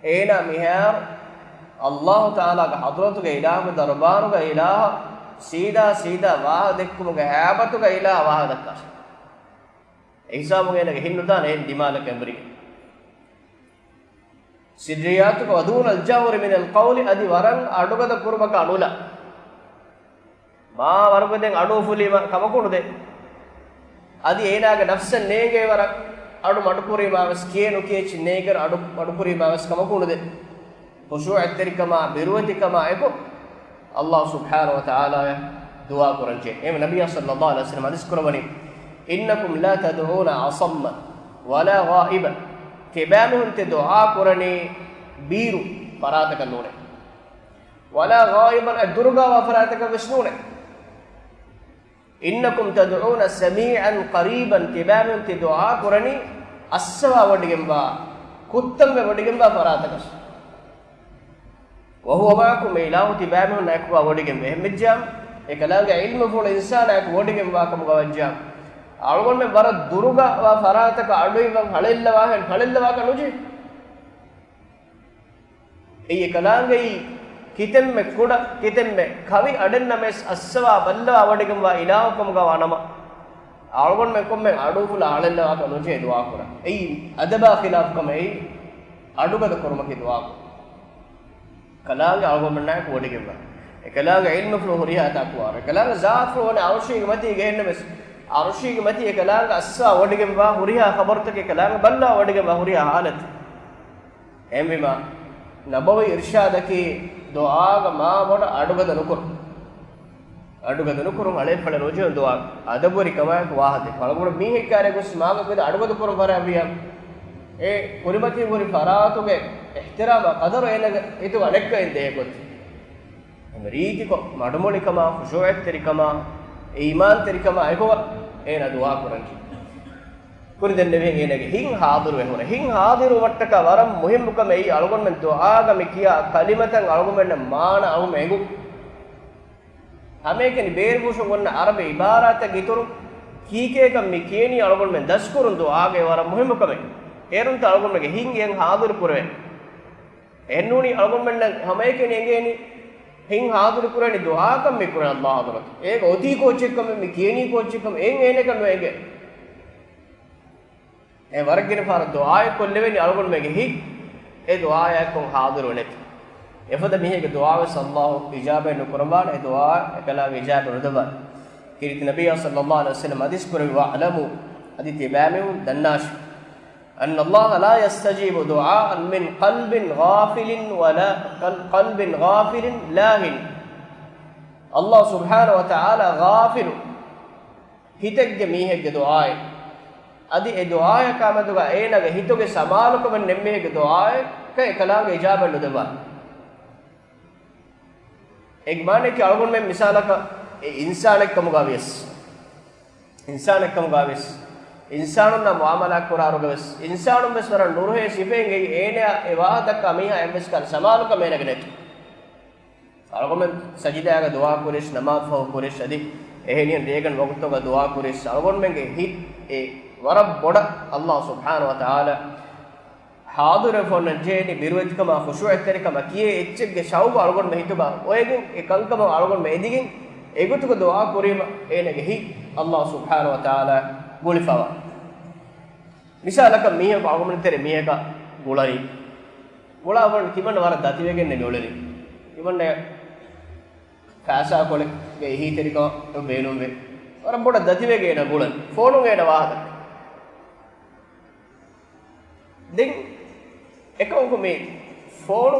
އޭނާ މިހާރު ﷲ ތަޢާލާގެ ޙަޟްރަތުގަ އިލާހުގެ ދަރުބާރުގަ އިލާހަށް ސީދާ ސީދާ ވާހަކަ ދެއްކުމުގެ ހައިބަތުގަ އިލާހަށް ވާހަކަ ދައްކާށޭ. އެހިސާބުން އޭނާގެ ހިތް ނުދާނެ އޭނަ ދިމާލަކަށް އެނބުރިގެން. ސިއްރިއްޔާތުގަ ވަދޫނަލް ޖަހުރި މިނަލް ޤައުލި، އަދި ވަރަށް އަޑުގަދަ ކުރުމަކަށް އަޑުލާ. މާ ވަރުގަދައިން އަޑު އުފުލީމަ ކަމަކުނުދޭ. އަދި އޭނާގެ ނަފްސަށް ނޭނގޭ ވަރަށް އަޑު މަޑުކުރީމާ ވެސް ކިޔޭ ނުކިޔޭ އެއްޗެއް ނޭނގޭ އަޑު މަޑުކުރީމާ ވެސް ކަމަކުނުދޭ. ޚުޝޫޢަތްތެރިކަމާ، ބިރުވެތިކަމާ އެކު ﷲ ސުބްޙާނަހޫ ވަތަޢާލާއަށް ދުޢާ ކުރަންޖެހޭ. އެހެން ނަބިއްޔާ ޞައްލައްލާހު ޢަލައިހި ވަސައްލަމަ ޙަދީޘް ކުރައްވަނީ، "إنكم لا تدعون أصم ولا غائبا." ތިބާމީހުން ތި ދުޢާ ކުރަނީ ބީރު ފަރާތަކަށް ނޫނޭ. "ولا غائبا" އަދި ދުރުގަވާ ފަރާތަކަށް ވެސް ނޫނޭ. "إنكم تدعون سميعا قريبا" ތިބާމީހުން ތި ދުޢާ ކުރަނީ އައްސަވާވޮޑިގެންވާ، ކުއްތަންވެ ވޮޑިގެންވާ ފަރާތަކަށް. "وهو معكم" އެ އިލާހު ތިބާމީހުންނާއެކު ވޮޑިގެންވޭ. އެހެންވެއްޖާމަ، އެކަލާނގެ ޢިލްމުފުޅު އިންސާނާއެކު ވޮޑިގެންވާ ކަމުގަ ވެއްޖާމަ، އަޅުގަނޑުމެން ވަރަށް ދުރުގަވާ ފަރާތަކަށް އަޑުއިއްވަން ހަޅޭއްލަވާހެން ހަޅޭއްލަވާކަށް ނުޖެހޭ. އެއީ އެކަލާނގެއީ ކިތަންމެ ކުޑަ، ކިތަންމެ ކަވި އަޑެއްނަމަވެސް އައްސަވާ ބައްލަވާ ވޮޑިގެންވާ އިލާހު ކަމުގަވާ ނަމަ، އަޅުގަނޑުމެން ކޮންމެ އަޑުއުފުލާ ހަޅޭއްލަވާކަށް ނުޖެހޭ ދުޢާ ކުރަން. އެއީ އަދަބާ ޚިލާފު ކަމެއް. އެއީ އަޑުގަދަ ކުރުމަކީ ދުޢާ ކުރުން. ކަލާނގެ އަޅުގަނޑުމެންނާއެކު ވޮޑިގެންވާ، އެކަލާނގެ ޢިލްމުފުޅު ހުރިހާ ތާކުވާ، އެކަލާނގެ ޒާތުފުޅު ވަނީ ޢަރުޝީގެ މަތީގަ އެހެންނަމަވެސް، ޢަރުޝީގެ މަތީ އެކަލާނގެ އައްސަވާ ވޮޑިގެންވާ ހުރިހާ ޚަބަރުތަކެއް، އެކަލާނގެ ބައްލަވާ ވޮޑިގެންވާ ހުރިހާ ޙާލަތެއް. އެހެންވީމާ، ނަބަވީ އިރްޝާދަކީ ދުޢާގަ މާ ބޮޑަށް އަޑުގަދަ ނުކުރުން. އަޑުގަދަ ނުކުރުން، ހަޅޭއްފަޅަށް ނުޖެހުން ދުޢާ. އަދަބުވެރިކަމާއެކު ވާހަކަ ދެއްކުން. އަޅުގަނޑު މީހެއްކާރެއް ގޮސް މާގަ ގޮތަށް އަޑުގަދަ ކުރަން ފަރާތްވިއްޔާ، އެ ކުރިމަތީ ހުރި ފަރާތުގެ އިޙްތިރާމާ ޤަދަރު އޭނަގެ ހިތުގަ ނެއްކައިން ދޭ ގޮތެއް. އެހެން ރީތިކޮށް، މަޑުމޮޅިކަމާ، ޚުޝޫޢަތްތެރިކަމާ، އީމާންތެރިކަމާ އެކުގަ އޭނާ ދުޢާ ކުރަންޖެހޭ. ކުރި ދެންނެވިހެން އޭނަގެ ހިތް ޙާޟިރުވެ ހުރެ. ހިތް ޙާޟިރުވުމަށްޓަކާ ވަރަށް މުހިއްމު ކަމެއް އެއީ އަޅުގަނޑުމެން ދުޢާގަ މި ކިޔާ ކަލިމަތައް އަޅުގަނޑުމެންނަށް މާނަ އައުމެއް އެނގުން. ހަމައެކަނި ބޭރުފުށުން އޮންނަ ޢަރަބި ޢިބާރާތަށް އިތުރު ކީކޭކަން މި ކިޔަނީ އަޅުގަނޑުމެން ދަސްކުރުން ދުޢާގައި ވަރަށް މުހިއްމު ކަމެއް. އޭރުންތަ އަޅުގަނޑުމެންގެ ހިތް އެން ޙާޟިރު ކުރެވޭ. އެހެންނޫނީ އަޅުގަނޑުމެންނަށް ހަމައެކަނި އެނގޭނީ ހިތް ޙާޟިރު ކުރަނީ ދުޢާކަން މި ކުރަނީ ﷲ ޙަޟްރަތު. އޭގަ އޮތީ ކޯއްޗެއްކަމެއް މި ކިޔަނީ ކޯއްޗެއްކަމެއް އެއް އޭނަކަށް ނުއެނގޭ. އެ ވަރަށް ގިނަ ފަހަރަށް ދުޢާއެއް ކޮށްލެވެނީ އަޅުގަނޑުމެންގެ ހިތް އެ ދުޢާއާއެކު ޙާޟިރު ނެތި. އެފަދަ މީހެއްގެ ދުޢާވެސް ﷲ އިޖާބައެއް ނުކުރައްވާނެ، އެ ދުޢާ އެކަލާނގެ އިޖާބަ ނުދެއްވާނެ. ކީރިތި ނަބިއްޔާ ޞައްލައްލާހު ޢަލައިހި ވަސައްލަމަ ޙަދީޘް ކުރެއްވި، "وَاعْلَمُوا" އަދި ތިބާމީހުން ދަންނާށި. أن الله لا يستجيب دعاء من قلب غافل ولا، قلب غافل لاهٍ. ﷲ ސުބްޙާނަހޫ ވަތަޢާލާ ޣާފިލު ހިތެއްގެ މީހެއްގެ ދުޢާއެއް، އަދި އެ ދުޢާއަކާ މެދުގަ އޭނާގެ ހިތުގެ ސަމާލުކަމެއް ނެތް މީހެއްގެ ދުޢާއެއް އެކަލާނގެ އިޖާބަ ނުދެއްވާނެ. އޭގެ މާނައަކީ އަޅުގަނޑުމެން މިސާލަކަށް އެ އިންސާނެއްކަމުގަ ވިޔަސް، އިންސާނެއްކަމުގަ ވިޔަސް، އިންސާނުންނާ މުޢާމަލާތް ކުރާއިރުގަ ވިޔަސް، އިންސާނުން ވެސް ވަރަށް ނުރުހޭ ސިފައިން އެއީ އޭނަޔާ އެ ވާހަކަ ދައްކާ މީހާ އެއްވެސް ކަހަލަ ސަމާލުކަމެއް އޭނާގެ ނެތުން. އަޅުގަނޑުމެން ސަޖިދާގަ ދުޢާ ކުރިޔަސް، ނަމާދު ފަހު ކުރިޔަސް، އަދި އެހެނިހެން ރޭގަނޑު ވަގުތުތަކުގަ ދުޢާ ކުރިޔަސް، އަޅުގަނޑުމެންގެ ހިތް އެ ވަރަށް ބޮޑަށް ﷲ ސުބްޙާނަހޫ ވަތަޢާލާ ޙާޟިރުވެފަ އޮންނަން ޖެހޭނީ، ބިރުވެތިކަމާ ޚުޝޫޢަތްތެރިކަމާ ކިޔޭ އެއްޗެއްގެ ޝައުޤު އަޅުގަނޑުމެން ހިތުގަ އޮވެގެން، އެ ކަންކަމަށް އަޅުގަނޑުމެން އެދިގެން، އެގޮތުގަ ދުޢާ ކުރީމަ އޭނަގެ ހިތް ﷲ ސުބްޙާނަހޫ ވަތަޢާލާ ގުޅިފަވާ. މިސާލަކަށް މީހަކު އަޅުގަނޑު ތެރެ މީހަކަށް ގުޅަނީ، ގުޅާ އަޅުގަނޑު ތިމަންނަ ވަރަށް ދަތިވެގެން މި އުޅެނީ. ތިމަންނަ ފައިސާކޮޅެއްގެ އެހީތެރިކަމަށް ބޭނުންވޭ. ވަރަށް ބޮޑަށް ދަތިވެގެން އޭނަ ގުޅަނީ. ފޯނުން އޭނަ ވާހަކަ. ދެން އެކަމަކު މި ފޯނު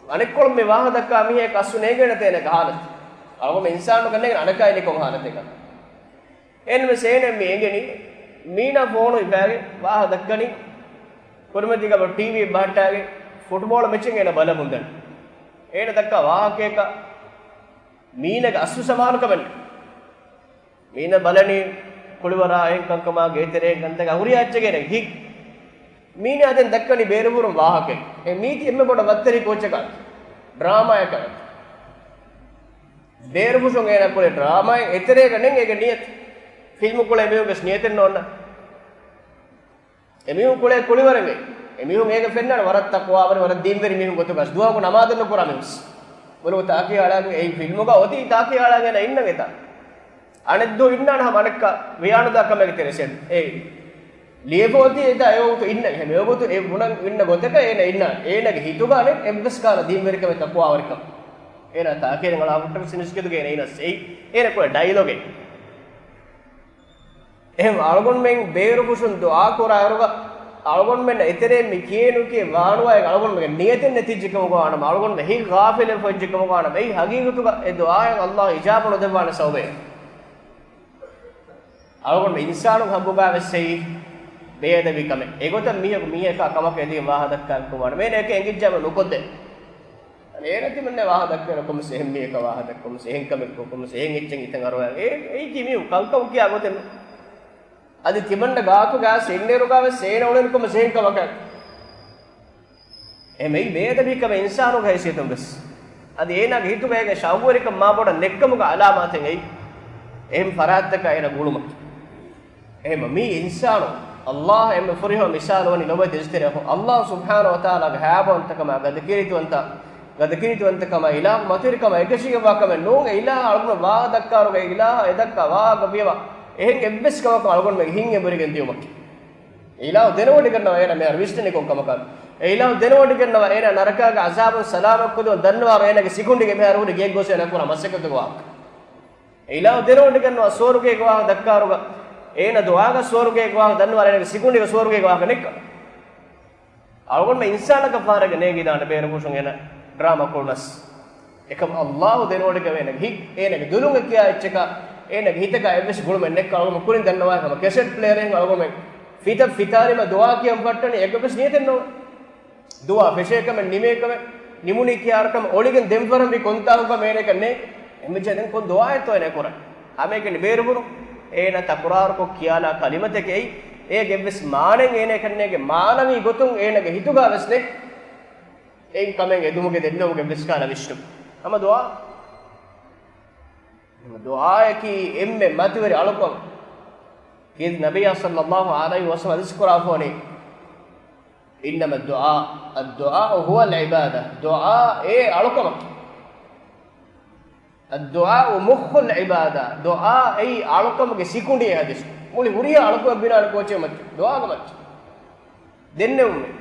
އަނެއްކޮޅުން މި ވާހަކަ ދައްކާ މީހަކަށް އަސްލު ނޭނގޭނެތަ އޭނަގެ ހާލަތު؟ އަޅުގަނޑު އިންސާނުންނަކަށް ނޭނގޭ އަނެއްކާ އެނގި ކޮން ހާލަތެއްގަ. އެހެންވެސް އޭނަ މި އެނގެނީ މީނާ ފޯނު ހިފާގެން ވާހަކަ ދައްކަނީ، ކުރިމަތީގަ ޓީވީ ބަހައްޓާގެން ފުޓްބޯޅަ މެޗެއް އޭނަ ބަލަމުންދަނީ. އޭނަ ދައްކާ ވާހަކަޔަކަށް މީނަގެ އަސްލު ސަމާލުކަމެއް ނެތް. މީނަ ބަލަނީ ކުޅިވަރާ އެހެން ކަންކަމާ ގޭތެރޭ ކަންތަކާ ހުރިހާ އެއްޗެއް އޭނަގެ ހިތް. މީނާ ދެން ދައްކަނީ ބޭރުފުށުން ވާހަކައެއް. އެ މީތި އެންމެ ބޮޑަށް ވައްތަރި ކޯޗަކާ ޑްރާމާއަކާ. ބޭރުފުށުން އޭނަ ކުޅޭ ޑްރާމާއެއް އެތެރޭގަ ނެތް އޭގެ ނިޔަތު. ފިލްމު ކުޅޭ މީހުންގެ ނިޔަތެއް ނޯންނާނެ. އެމީހުން ކުޅޭ ކުޅިވަރެއް ވޭ. އެމީހުން އޭގެ ފެންނާނެ ވަރަށް ތަޤްވާވެރި، ވަރަށް ދީންވެރި މީހުން ގޮތުގަ ދުވަހަކު ނަމާދެއް ނުކުރާ މީހުން. ބުރޫ ތާކީ އަޅާގެން އެއީ ފިލްމުގަ އޮތީ ތާކީ އަޅާގެން އިންނަން އެތާ. އަނެއްދުވަހު އިންނާނެ ހަމަ އަނެއްކާ ވިޔާނުދާ ކަމެއްގެ ތެރެއަށް. އެ ލިޔެފަ އޮތީ އެތާ އެވަގުތު އިންނަން. އެހެން އެވަގުތު އެ ބުނަން އިންނަ ގޮތަކަށް އޭނަ އިންނާނެ. އޭނަގެ ހިތުގަ ނެތް އެއްވެސް ކަހަލަ ދީންވެރިކަމެއް ތަޤްވާވެރިކަމެއް. އޭނަ ތާކީ އަޅާ ހުއްޓަ މިސްކިތުގަ އޭނަ އިންނަސް އެއީ އޭނަ ކުޅޭ ޑައިލޮގެއް. އެހެން އަޅުގަނޑުމެން ބޭރުފުށުން ދުޢާ ކުރާއިރުގަ އަޅުގަނޑުމެންނަށް އެތެރޭ މި ކިޔޭ ނުކިޔޭ ވާނުވާއެއް އަޅުގަނޑުމެންގެ ނިޔަތެއް ނެތިއްޖެކަމުގަ ވާނަމަ، އަޅުގަނޑުމެން ހިތް ޣާފިލެއް ފޮއްޖެކަމުގަ ވާނަމަ، އެއީ ހަގީގަތުގަ އެ ދުޢާއަށް ﷲ އިޖާބަ ނުދެއްވާނެ ސަބަބެއް. އަޅުގަނޑު އިންސާނު ހައްގުގަ ވެސް އެއީ ބޭއަދަބީ ކަމެއް. އެގޮތަށް މީހަކު މީހަކާ ކަމަކަށް އެދިގެން ވާހަކަ ދައްކާ ކުރުވާނެ. މޭނަ އެކަ އެނގިއްޖާމަ ނުކޮށްދޭ. އޭނަ ތިމަންނަ ވާހަކަ ދައްކައިރު ކޮމެސް އެހެން މީހަކަށް ވާހަކަ ދައްކަމުސް އެހެން ކަމެއް ކޮމެސް އެހެން އެއްޗެއް ހިތަށް އަރުވާ. އެ، އެއީ ކި މީހުން ކަންކަމު ކިޔާ ގޮތެއް ނޫން. އަދި ތިމަންނަ ގާތުގަ އިންނައިރުގަ ވެސް އޭނަ އުޅެން ކޮމެސް އެހެން ކަމަކަށް. އެހެން އެއީ ބޭއަދަބީ ކަމެއް އިންސާނުގެ ހައިސިއްޔަތުން ވެސް. އަދި އޭނާގެ ހިތުގަ އޭގެ ޝައުގުވެރިކަން މާ ބޮޑަށް ނެތްކަމުގެ އަލާމާތެއް އެއީ. އެހެން ފަރާތްތަކަށް އޭނަ ގުޅުމަކީ. އެހެން މީ އިންސާނު ﷲ އެންމެ ފުރިހަމަ މިސާލު ވަނީ ލޮބުވެތި އިޒުތެރެއަކު ﷲ ސުބްޙާނަހޫ ވަތަޢާލާގެ ހަޔާބަވަންތަކަމާ ގަދަކީރިތިވަންތަ، ގަދަކީރިތިވަންތަކަމާ އިލާހު މަތިވެރިކަމާ އެކަށީގެންވާ ކަމެއް ނޫން. އެ އިލާހު އަޅުގަނޑު ވާހަކަ ދައްކާއިރުގަ އެ އިލާހަށް އެ ދައްކާ ވާހަކަ ފިޔަވާ އެހެން އެއްވެސް ކަމަކު އަޅުގަނޑުމެންގެ ހިތް އެނބުރިގެން ދިޔުމަކީ. އެ އިލާހު ދެނެވޮޑިގަންނަވާ އޭނަ މިހާރު ވިސްނެނީ ކޮން ކަމަކަށް. އެ އިލާހު ދެނެވޮޑިގަންނަވާ އޭނަ ނަރަކާގެ އަޒާބުން ސަލާމަތް ކުރެވުން ދަންނަވާ އޭނަގެ ސިކުނޑީގެ މިހާރު ހުރި ގެއަށް ގޮސް އޭނަ ކުރާ މަސައްކަތުގެ ވާހަކަ. އެ އިލާހު ދެނެވޮޑިގަންނަވާ ސުވަރުގޭގެ ވާހަކަ ދައްކާއިރުގަ އޭނަ ދުޢާގަ ސުވަރުގޭގެ ވާހަކަ ދަންނަވާ އޭނަގެ ސިކުނޑީގަ ސުވަރުގޭގެ ވާހަކަ ނެތްކަން. އަޅުގަނޑުމެން އިންސާނަކަށް ފަހަރެއްގަ ނޭނގިދާނެ ބޭރުފުށުން އޭނަ ޑްރާމާ ކުޅުނަސް. އެކަމް ﷲ ދެނެވޮޑިގަންނަވާ އޭނަގެ ހިތް، އޭނަގެ ދުލުން އެ ކިޔާ އެއްޗަކާ، އޭނަގެ ހިތަކާ އެއްވެސް ގުޅުމެއް ނެތްކަން. އަޅުގަނޑު ކުރިން ދަންނަވާ ހަމަ ކެސެޓް ޕްލޭއަރެއް އަޅުގަނޑުމެން ފިތަށް ފިތާރީމަ ދުޢާ ކިޔަން ފައްޓަނީ އެއްވެސް ނިޔަތެއް ނޯންނާނެ. ދުޢާ ފެށޭ ކަމެއް، ނިމޭ ކަމެއް، ނިމުނީ ކިހާއިރަކަމެއް، އޮޅިގެން ދެން ފަހަރަށް މި ކޮންތާކުގަ މޭނަކަށް ނޭނގެ. އެމަޖާ ދެން ކޮން ދުޢާއެއްތޯ އޭނަ ކުރަން؟ ހަމައެކަނި ބޭރުފުށުން އޭނަ ތަކުރާރުކޮށް ކިޔާލާ ކަލިމަތަކެއް އެއީ. އޭގެ އެއްވެސް މާނައެއް އޭނަކަށް ނޭނގެ. މާނަވީ ގޮތުން އޭނަގެ ހިތުގަ ވެސް ނެތް. އެއިން ކަމެއް އެދުމުގެ ދެންނެވުމުގެ އެއްވެސް ކަހަލަ ވިސްނުމެއް. ހަމަ ދުޢާ. ދުޢާއަކީ އެންމެ މަތިވެރި އަޅުކަމެއް. ކީރިތި ނަބިއްޔާ ޞައްލައްލާހު ޢަލައިހި ވަސައްލަމަ ޙަދީޘް ކުރައްވާފަ ވަނީ، إنما الدعاء، الدعاء هو العبادة. ދުޢާ އެއީ އަޅުކަމަކީ. الدعاء مخ العبادة. ދުޢާ އެއީ އަޅުކަމުގެ ސިކުނޑި އެއީ ހަދީސް. މުޅި ހުރިހާ އަޅުކަމެއް ބިނާވެ ކޯޗެއް މައްޗަށް. ދުޢާގެ މައްޗަށް. ދެންނެވުމެއް.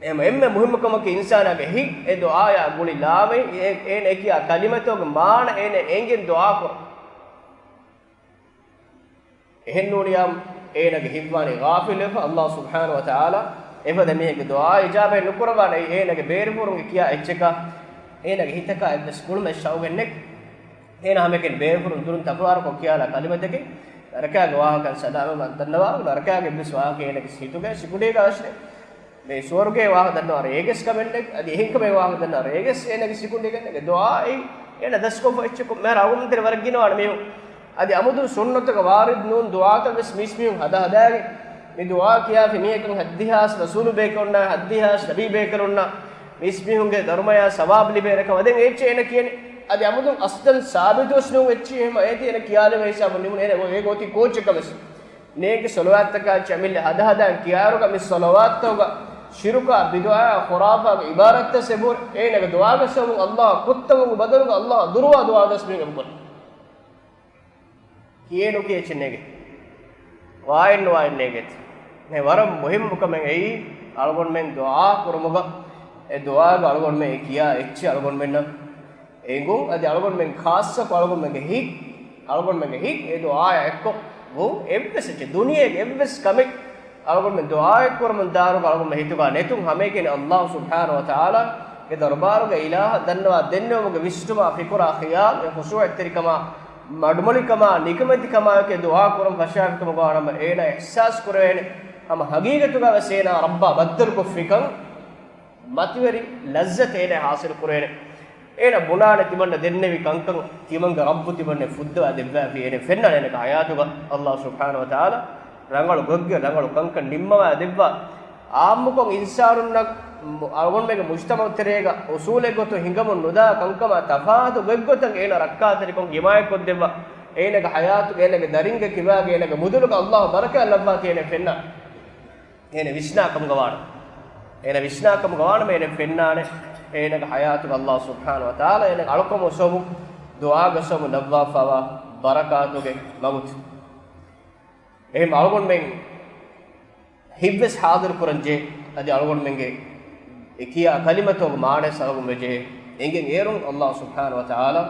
އެހެން އެންމެ މުހިއްމު ކަމަކީ އިންސާނާގެ ހިތް އެ ދުޢާޔާ ގުޅި ލާމެހި، އޭ، އޭނަ އެ ކިޔާ ކަލިމަތުގެ މާނަ އޭނަ އެނގެން ދުޢާ ކުރުން. އެހެން ނޫނިޔާ އޭނާގެ ހިތްވާނީ ޣާފިލުވެފަ. އައްލާހު ސުބްޙާނަހު ވަތަޢާލާ އެފަދަ މީހެއްގެ ދުޢާ އިޖާބައެއް ނުކުރައްވާނެ. އެއީ އޭނާގެ ބޭރުފުރުން އެ ކިޔާ އެއްޗަކާ އޭނާގެ ހިތަކާ އެއްވެސް ގުޅުމެއް ޝައުގެއް ނެތް. އޭނާ ހަމައެކަނި ބޭރުފުރުން ދުރުން ތަކުރާރުކޮށް ކިޔާލާ ކަލިމަތަކެއް، ނަރަކާގެ ވާހަކަ ސަލާމަތް ދަންނަވާ، ނަރަކާގެ އެއްވެސް ވާހަކަ އޭނާގެ ހިތުގައި ސިކުނޑީގަ އަސްނެ. މި ސުވަރުގޭ ވާހަކަ ދަންނަވާ ރޭގެސް ކަމެއް ނެތް. އަދި އެހެންކަމެއް ވާހަކަ ދަންނަވާ ރޭގެސް އޭނާގެ ސިކުނޑީގަ ނެތް. ދުޢާއެއް އޭނާ ދަސްކޮށްފަ އެއްޗަކު މޭ ރަގުމުންތެރި ވަރަށް ގިނަވާނެ މީހުން. އަދި އަމުދުން ސުންނަތުގަ ވާރިދު ނޫން ދުޢާތައް ވެސް މީސްމީހުން ހަދާ ހަދާގެން މި ދުޢާ ކިޔާފި މީހަކަށް ހައްދިހާސް ރަސޫލު ބޭކަލުންނާ ހައްދިހާސް ނަބީ ބޭކަލުންނާ މީސްމީހުންގެ ދަރުމަޔާ ސަވާބު ލިބޭ ރަކަމަށް ދެން އެއްޗެއް އޭނަ ކިޔަނީ. އަދި އަމުދުން އަސްލަން ސާބިތުވެސް ނޫން އެއްޗެއް އެހެމަ އޭތި އޭނަ ކިޔާލެވޭ ހިސާބުން ނިމުނު އޭނަ އޭގެ އޮތީ ކޯއްޗެއް ކަމެސް. ނޭގެ ސޮލަވާތްތަކާ އެއްޗެއް އަމިއްލަ ހަދަ ހަދާ ކިޔާއިރުގަ މި ސޮލަވާތްތަކުގަ ޝިރުކާ ބިދުޢާ ޚުރާފާގެ އިބާރާތްތައް ސެބުވެ އޭނަގެ ދުޢާގެ ސަބަބުން އައްލާހު ކުށްތަކުގެ ބަދަލުގަ އައްލާހު ދުރުވާ ދުޢާ ދަސްމީގެ ބުކޮށް. ކިޔޭނު ކިޔެއްޗެއް ނޭގެ. ވާއެއް ނުވާއެއް ނޭގެ. މެ ވަރަށް މުހިއްމު ކަމެއް އެއީ، އަޅުގަނޑުމެން ދުޢާ ކުރުމުގަ، އެ ދުޢާގަ އަޅުގަނޑުމެން އެ ކިޔާ އެއްޗެއް އަޅުގަނޑުމެންނަށް އެނގުން، އަދި އަޅުގަނޑުމެން ޚާއްޞަކޮށް އަޅުގަނޑުމެންގެ ހިތް، އަޅުގަނޑުމެންގެ ހިތް އެ ދުޢާއާ އެއްކޮށް ވުން އެއްވެސް އެއްޗެއް، ދުނިޔޭގެ އެއްވެސް ކަމެއް އަޅުގަނޑުމެން ދުޢާއެއް ކުރަމުން ދާއިރުގަ އަޅުގަނޑުމެން ހިތުގަ ނެތުން ހަމައެކަނި އައްލާހު ސުބްޙާނަހު ވަތަޢާލާގެ ދަރުބާރުގަ އިލާހަށް ދަންނަވާ ދެންނެވުމުގެ ވިސްނުމާ، ފިކުރާ، ޚިޔާލް، އެ ޚުޝޫޢަތްތެރިކަމާ، މަޑުމޮޅިކަމާ، ނިކަމެތިކަމާއެކޭ ދުޢާ ކުރަން ފަށާފިކަމުގަ ވާނަމަ އޭނާ އިޙްސާސް ކުރެވޭނެ. ހަމަ ހަގީގަތުގަ ވެސް އޭނާ ރައްބާ ބައްދަލުކޮށްފިކަން މަތިވެރި ލައްޒަތެއް އޭނާ ޙާޞިލު ކުރޭނެ. އޭނާ ބުނާނެ ތިމަންނަ ދެންނެވި ކަންކަން ތިމަންގެ ރައްބު ތިމަންނަ ފުއްދަވާ ދެއްވާފި އޭނަ ފެންނާނެ އޭނަގެ ޙަޔާތުގަ. އައްލާހު ސުބްޙާނަހު ވަތަޢާލާ ރަނގަޅު ގޮތްގެ ރަނގަޅު ކަންކަން ނިންމަވާ ދެއްވާ. އާއްމުކޮށް އިންސާނުންނަށް އަޅުގަނޑުމެންގެ މުޖްތަމަޢު ތެރޭގަ އުޞޫލެއް ގޮތުން ހިނގަމުން ނުދާ ކަންކަމާ ތަފާތު ގޮތްގޮތަށް އޭނަ ރައްކާތެރިކޮށް ޙިމާޔަތްކޮށްދެއްވާ. އޭނަގެ ޙަޔާތުގެ އޭނަގެ ދަރިންގެ ކިބާގެ އޭނަގެ މުދުލުގަ އައްލާހު ބަރަކާތް ލައްވާތީ އޭނަ ފެންނާ. އޭނަ ވިސްނާ ކަމުގަ ވާނަމަ، އޭނަ ވިސްނާ ކަމުގަ ވާނަމަ އޭނަ ފެންނާނެ، އޭނަގެ ޙަޔާތުގަ އައްލާހު ސުބްޙާނަހު ވަތަޢާލާ އޭނަގެ އަޅުކަމުގެ ސަބަބުން ދުޢާގެ ސަބަބުން ލައްވާފައިވާ ބަރަކާތުގެ މަގުތައް. އެހެން އަޅުގަނޑުމެން ހިތްވެސް ޙާޟިރު ކުރަންޖެހޭ، އަދި އަޅުގަނޑުމެންގެ އެ ކިޔާ ކަލިމަތުގެ މާނައެއް އަޅުގަނޑުމެން ޖެހޭ. އެނގެން އޭރުން އައްލާހު ސުބްޙާނަހު ވަތަޢާލާ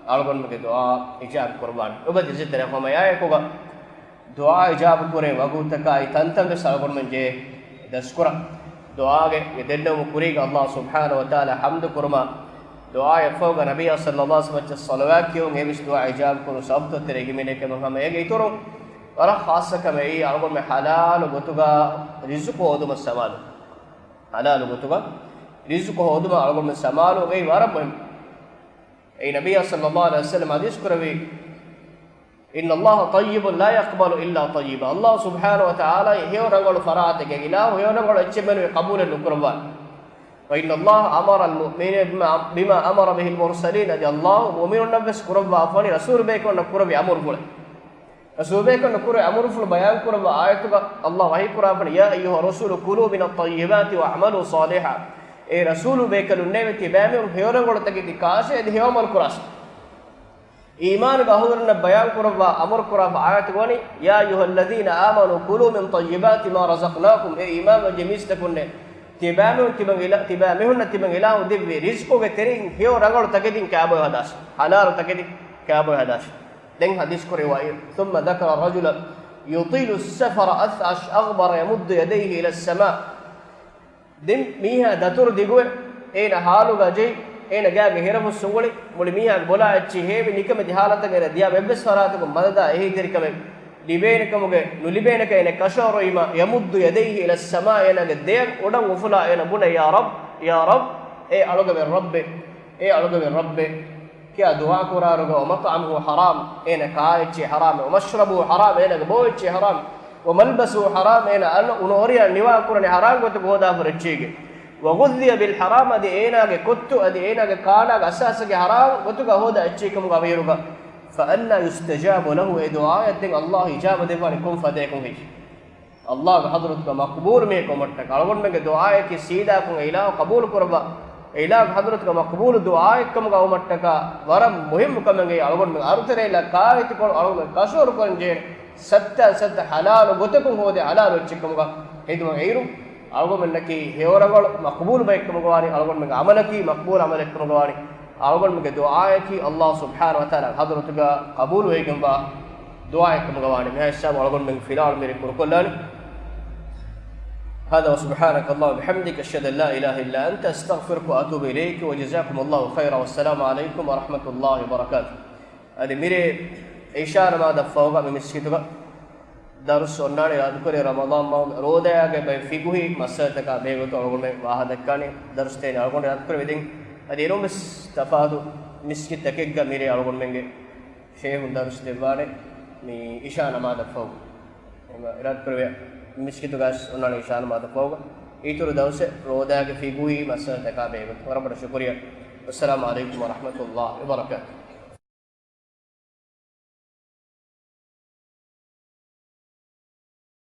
އަޅުގަނޑުމެންގެ ދުޢާ އިޖާބަ ކުރައްވާނެ. އެބަ ދިރިއްސަތެރެ ހަމައެއާއެކުގަ ދުޢާ އިޖާބަ ކުރޭ ވަގުތުތަކާއި ތަންތަން ވެސް އަޅުގަނޑުމެން ޖެހޭ ދަސްކުރަން. ދުޢާގެ ދެންނެވުމުގެ ކުރީގަ އައްލާހު ސުބްޙާނަހު ވަތަޢާލާ ޙަމްދު ކުރުމާ، ދުޢާއަށްފަހުގަ ނަބިއްޔާ ޞައްލައްލާހު ޢަލައިހި ވަސައްލަމަށް ޞަލަވާތް ކިޔުން އެވެސް ދުޢާ އިޖާބަ ކުރުން ސަބަބުތައް ތެރޭގަ ހިމެނޭ ކަމަށް ހަމަ އޭގެ އިތުރުން ވަރަށް ޚާއްޞަ ކަމެއް އަޅުގަނޑުމެން ޙަލާލު ގޮތުގަ ރިޒުޤު ހޯދުމަށް ސަމާލު. ޙަލާލު ގޮތުގަ ރިޒުޤު ހޯދުމަށް އަޅުގަނޑުމެން ސަމާލު އެއީ ވަރަށް މުހިންމު. އެއީ ނަބިއްޔާ ޞައްލައްލާހު ޢަލައިހި ވަސައްލަމަ ޙަދީޘް ކުރެއްވި، إن الله طيب لا يقبل إلا طيبا. އައްލާހު ސުބްޙާނަހު ވަތަޢާލާ ހެޔޮ ރަނގަޅު ފަރާތެއްގެ އިލާހު، ހެޔޮ ރަނގަޅު އެއްޗެއް މެނުވެ ޤަބޫލެއް ނުކުރައްވާ. وإن الله أمر المؤمنين بما، بما أمر به المرسلين. އަދި އައްލާހު މުއުމިނުންނަށް ވެސް ކުރައްވާފަނި ރަސޫލު ބޭކަލުންނަށް ކުރެއްވި އަމުރުފުޅެއް. ރަސޫލު ބޭކަލުންނަށް ކުރެއްވި އަމުރުފުޅު ބަޔާން ކުރައްވާ އާޔަތުގަ އައްލާހު ވަޙީ ކުރާފަނި، يا أيها الرسل كلوا من الطيبات واعملوا صالحا. އޭ ރަސޫލު ބޭކަލުންނޭވެ! ތިބާމީހުން ހެޔޮ ރަނގަޅު ތަކެތި ކާށޭ އަދި ހެޔޮ ޢަމަލު ކުރާށޭ. އީމާނުގެ އަހުލުންނަށް ބަޔާން ކުރައްވާ އަމުރު ކުރާފަ އާޔަތުގަ ވަނީ، يا أيها الذين آمنوا كلوا من طيبات ما رزقناكم. އޭ އީމާންވެއްޖެ މީސްތަކުންނޭ! ތިބާމީހުން ތިމަން އިލާ، ތިބާމީހުންނަށް ތިމަން އިލާހު ދެއްވި ރިޒުޤުގެ ތެރެއިން ހެޔޮ ރަނގަޅު ތަކެތިން ކާބޮއެ ހަދާށޭ. ޙަލާލު ތަކެތިން ކާބޮއެ ހަދާށޭ. ދެން ޙަދީޘް ކުރެއްވި، ثم ذكر رجلا يطيل السفر أثأش أغبر يمد يديه إلى السماء. ދެން މީހާ ދަތުރު ދިގުވެ، އޭނަ ހާލުގަ ޖެހި، އޭނަ ގާގެ ހިރަފުށް ސުނގުޅި، މުޅި މީހާގެ ބޮލާ އެއްޗެހި ހޭވި، ނިކަމެތި ހާލަތަށް އޭނަ ދިޔާ އެއްވެސް ފަރާތަކުން މަދަދާ އެހީތެރިކަމެއް ލިބޭނެކަމުގެ ނުލިބޭނެކަން އޭނަ ކަށަވަރުވީމަ، يمد يديه إلى السماء، އޭނާގެ ދެއަތް އުޑަށް އުފުލާ އޭނަ ބުނޭ، يا رب، يا رب، އޭ އަޅުގަމެން ރައްބޭ، އޭ އަޅުގަމެން ރައްބޭ. ކިޔާ ދުޢާ ކުރާއިރުގަ، ومطعمه حرام، އޭނަ ކާ އެއްޗެއް ޙަރާމެއް، ومشربه حرام، އޭނަގެ ބޯ އެއްޗެއް ޙަރާމެއް، وملبسه حرام، އޭނަ އަންނަ އުނަ އޮރިޔާ ނިވާ ކުރަނީ ޙަރާމް ގޮތަކަށް ހޯދާފަ އެއްޗެއްގެ، وغذي بالحرام، އަދި އޭނާގެ ކޮއްތު އަދި އޭނާގެ ކާނާގެ އަސާސްގެ ޙަރާމް ގޮތުގަ ހޯދާ އެއްޗެއް ކަމުގަ ވީއިރުގަ، فأنى يستجاب له، އެ ދުޢާއަށް ދެން އައްލާހު އިޖާބަ ދެއްވާނީ ކޮން ފަދައަކުން ހެއްޔޭ؟ އައްލާހުގެ ޙަޟްރަތުގަ މަޤްބޫލު މީހެއް ކަމަށްޓަކާ، އަޅުގަނޑުމެންގެ ދުޢާއަކީ ސީދާކޮށް އެ އިލާހު ޤަބޫލު ކުރައްވާ، އެ އިލާހުގެ ޙަޟްރަތުގަ މަޤްބޫލު ދުޢާއެއްކަމުގަ ވުމަށްޓަކާ، ވަރަށް މުހިއްމު ކަމެއްގައި އަޅުގަނޑުމެން އަރުތެރޭލާ ކާއެތިކޮޅު އަޅުގަނޑުމެން ކަށަވަރު ކުރަން ޖެހޭނެ ސައްތާ ސައްތަ ޙަލާލު ގޮތަކުން ހޯދޭ ޙަލާލު އެއްޗެއްކަމުގަ ހެދުމަށް އެއިރު، އަޅުގަނޑުމެންނަކީ ހެޔޮރަނގަޅު މަޤްބޫލު ބައެއްކަމުގަ ވާނީ، އަޅުގަނޑުމެންގެ ޢަމަލަކީ މަޤްބޫލު ޢަމަލެއްކަމުގަ ވާނީ، އަޅުގަނޑުމެންގެ ދުޢާއަކީ އައްލާހު ސުބްޙާނަހު ވަތަޢާލާގެ ޙަޟްރަތުގަ ޤަބޫލުވެގެންވާ ދުޢާއެއްކަމުގަ ވާނެ. މިހާ ހިސާބު އަޅުގަނޑުމެން ފިލާޅު މިރޭ ކުރުކޮށްލާނެ. هذا وسبحانك اللهم وبحمدك، أشهد أن لا إله إلا أنت، أستغفرك وأتوب إليك، وجزاكم الله خيرا، والسلام عليكم ورحمة الله وبركاته. އަދި މިރޭ އިޝާ ނަމާދަށްފަހުގަ މި މިސްކިތުގަ ދަރުސް އޮންނާނެ. އިރާދަކުރޭ ރަމަޟާން މަހުގެ ރޯދަޔާގެ ބައެއް ފިޤުހީ މައްސަލަތަކާ ބެހޭގޮތުން އަޅުގަނޑުމެން ވާހަކަދައްކާނެ. ދަރުސް ދޭނެ އަޅުގަނޑު އިރާދަކުރެވިދިން. އަދި އެރުންވެސް ތަފާތު މިސްކިތްތަކެއްގަ މިރޭ އަޅުގަނޑުމެންގެ ޝޭހުން ދަރުސް ދެއްވާނެ މި އިޝާ ނަމާދަށްފަހު. އެހެންވެ އިރާދަކުރެވޭ މިސްކިތުގައި އޮންނާނެ އިޝާ ނަމާދަށްފަހުގަ. އިތުރު ދަރުސެއް ރޯދައިގެ ފިޤުހީ މައްސަލަތަކާ ބެހޭގޮތުން. ވަރަށް ބޮޑަށް ޝުކުރިއްޔާ. والسلام عليكم ورحمة الله وبركاته.